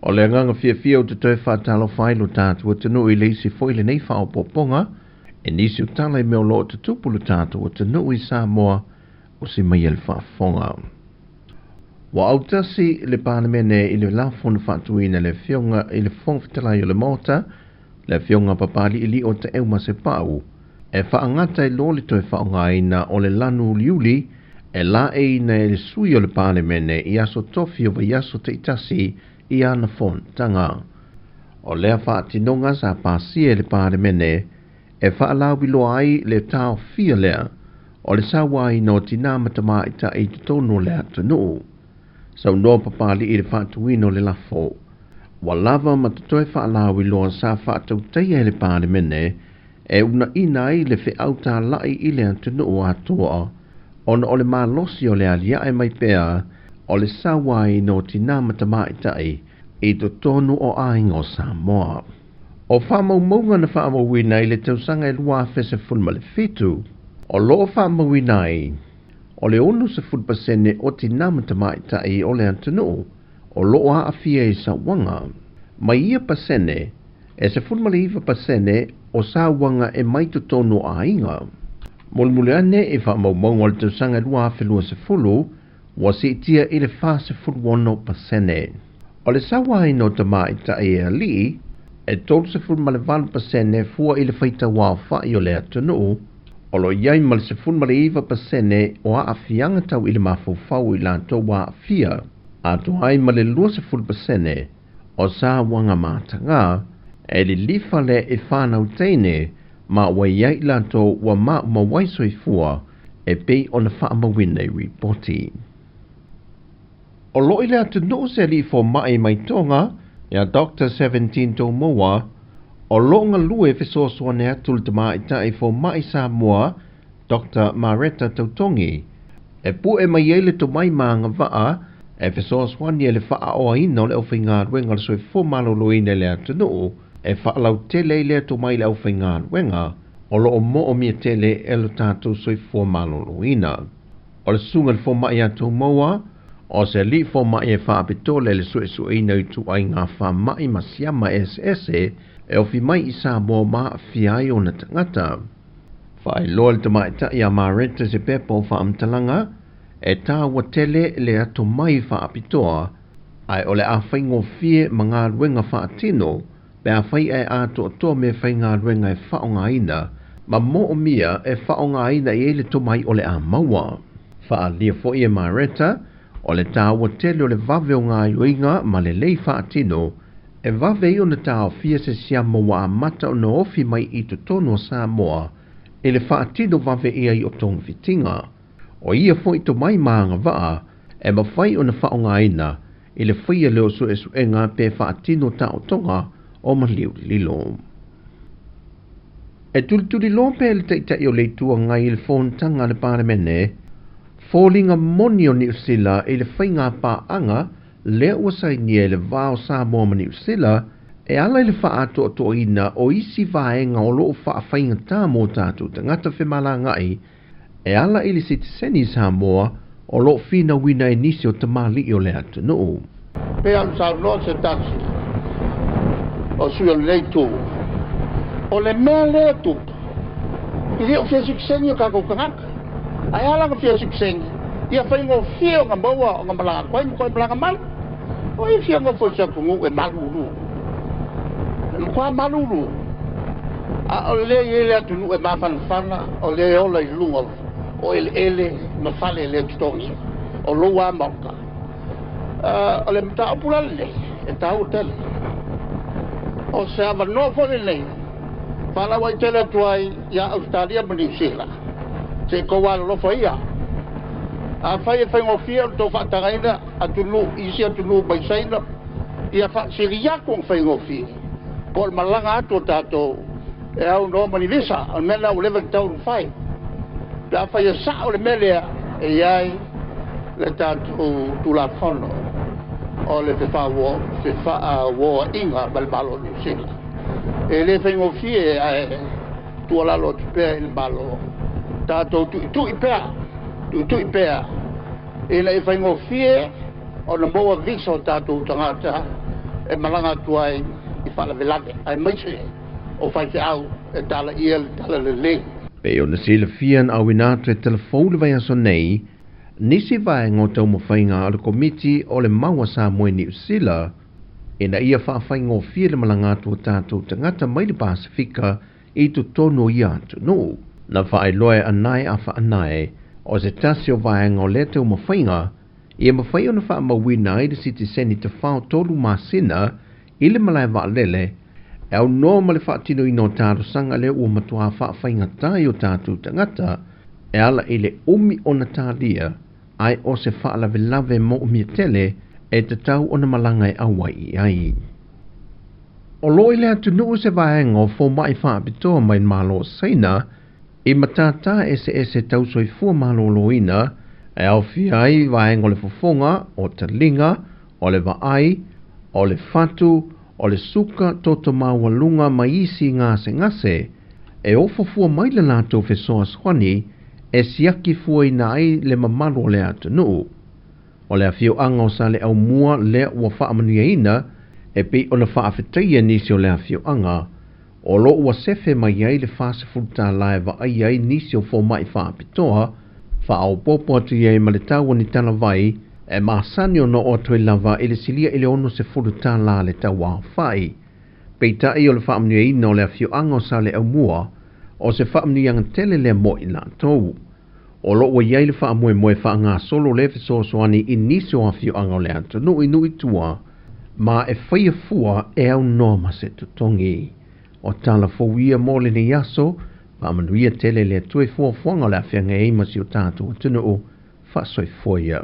O le agaga fiafia ou te toe faatalofa ai lo tatou atunuu i le isi foi lenei faaopoopoga i nisi o tala i mea o lo o tutupu lo tatou atunuu i Samoa o si mai e le faafofoga. Ua autasi le Palemene i le lafo na faatuina e le Afioga i le Fofoga Fetalai o le Maota, le Afioga Papali'ili'o Taeu Masepau, e faagata ai loa le toe faaaogaina o le lanu uliuli e laeiina e le sui o le Palemene i aso tofi o vaiaso taitasi i ana fonotaga. O lea faatinoga sa pasia e le Palemene e faalauiloa ai le taofia lea o le sauaina o tinā ma tamaitai i totonu o le atunuu. Saunoa Papali'i i le faatuina o le lafo, ua lava ma totoe faalauiloa sa faatautaia e le Palemene e uunaina ai le feau tāla'i i le atunuu atoa ona o le malosi o le alia'e mai pea o le sauaina o tinā ma tamaitai i totonu o aiga o Samoa. O faamaumauga na faamauina i le tausaga e 2017, o lo o faamauina ai o le 60% o tinā ma tamaitai o le atunuu o lo o aafia i sauaga. Mai ia pasene, e 19% o sauaga e mai totonu o aiga. Mulimuli ane i faamaumauga o le tausaga e 2020, ua siitia i le 46%. O le sauaina o tamaitai e alii, e 38% fua i le faitauaofa'i o le atunuu, o lo o i ai ma le 19% o aafiaga tau i le mafaufau i latou ua aafia, atoa ai ma le 20% o sauaga matagā, e lilifa lea i fanau teine ma ua i ai i latou ua maumau ai soifua e pei ona faamauina i ripoti. O lo o i le atunuu se alii fomai mai Tonga, ia Doctor 17 Tomoa, o lo o galue e fesoasoani atu i le tamaitai fomai Samoa Doctor Mareta Tautogi, e pue mai ai le tomai ma agavaa e fesoasoani ai i le faaoaina o le aufaigaluega o le soifua maloloina i le atunuu e faalautele ai lea tomai i le aufaigaluega o lo o moomia tele e lo tatou soifua maloloina. O le susuga i le fomai ia Tomoa, o se alii fomai e faapitoa le suesueina o ituaiga faamai ma siama eseese e ofi mai i Samoa ma aafia ai ona tagata. Faailoa le tamaitai ia Mareta se pepa o faamatalaga e taua tele le atomai faapitoa ae o le a faigofie ma galuega faatino pe afai ae atoatoa mea faigaluega e faaaogaina ma moomia e faaaogaina i ai le tomai o le a maua. Faaalia foi e Mareta o le taua tele o le vave o gaoioiga ma lelei faatino e vave ai ona taofia se siama ua amata ona ofi mai i totonu o Samoa i le faatino vave i ai o togafitiga. O ia foi tomai ma agavaa e mafai ona faaaogaina i le faia lea o suesuega pe faatino taotoga o maliu lilo. E tulituliloa pea le Taitai o le Itu Agai i le fonotaga a le Palemene foliga moni o Niu Sila i le faiga paaga lea ua sainia i le va o Samoa ma Niu Sila e ala i le faaatoatoaina o isi vaega o lo o faafaigata mo tatou tagata femalagaai e ala i le sitiseni Samoa o lo o finauina e nisi o tamalii o le atunuu. Pei ona saunoa se tasi o sui o lenei itu, o le mea lea e tupu, e le o fia sitiseni o tatou tagata. Ae a la ona fia sitiseni? Ia faigofie ona maua ona malaga atu ai ma toe malaga mai. O ai e fia nofo i se atunuu e malulu? E matua malulu. A o lea e i ai le atunuu e mafanafana, o lea e ola i luga o eleele ma fale e le totogia, o lou lava maota. O le mataupu la lenei, e taua tele. O se avanoa foi lenei, faalauaitele atu ai ia Ausetalia ma Niu Sila, se i tou alolofa ia. Afai e faigofie ona tou faatagaina atunuu, isi atunuu mai Saina, ia faasili atu ona faigofie, po o le malaga atu o tatou e aunoa ma ni visa. O le mea lena ua leva ona tatau ona fai. Pe afai e sao le mea lea, e i ai le tatou Tulafono o le Fefaauoaiga ma le Malo o Niu Sila. E le faigofie ae tuualalo atu pea i le Malo, tatou tuitui pea, tuitui pea ina ia faigofie ona maua visa o tatou tagata e malaga atu ai i faalavelave, aemaise o faifeau e talaia le talalelei. Pei ona silafia na auina atu e telefou le vaiaso nei, nisi vaega o taumafaiga a le Komiti o le Mau a Samoa i Niu Sila ina ia faafaigofie le malaga atu o tatou tagata mai le Pasefika i totonu o ia atunuu. Na faailoa e Anae Afa Anae o se tasi o vaega o lea taumafaiga ia mafai ona faamauina ai le sitiseni tafao 3 masina i le malae vaalele e aunoa ma le faatinoina o talosaga lea ua matua faafaigata i o tatou tagata e ala i le umi ona talia ae o se faalavelave moomia tele e tatau ona malaga e auai i ai. O lo o i le atunuu se vaega o fomaʻi faapitoa mai le Malo o Saina i matata eseese tau soifua malōlōina e aofia ai vaega o le fofoga, o taliga, o le vaai, o le fatu, o le suka toto maualuga ma isi gasegase e ofo fua mai le latou fesoasoani e siaki fuaina ai le mamalu o le atunuu. O le afioaga o Saleaaumua lea ua faamanuiaina e pei ona faafetaia nisi o le afioaga o lo ua sefe mai ai le $40 e vaai ai nisi o fomaʻi faapitoa faaopoopo atu i ai ma le tau o ni talavai e masani ona oo atu ai lava i le silia i le $60 le tau aofai. Peitai o le faamanuiaina o le afioaga o Saleaaumua o se faamanuiaga tele lea mo i latou. O lo ua i ai le faamoemoe faagasolo le fesoasoani i nisi o afioaga o le atunuu i nuu i tua ma e faia fua e aunoa ma se totogi. O tala fou ia mo lenei aso, faamanuia tele le Atua i fuafuaga o le afeagai ai ma si o tatou atunuu faasoifua ia.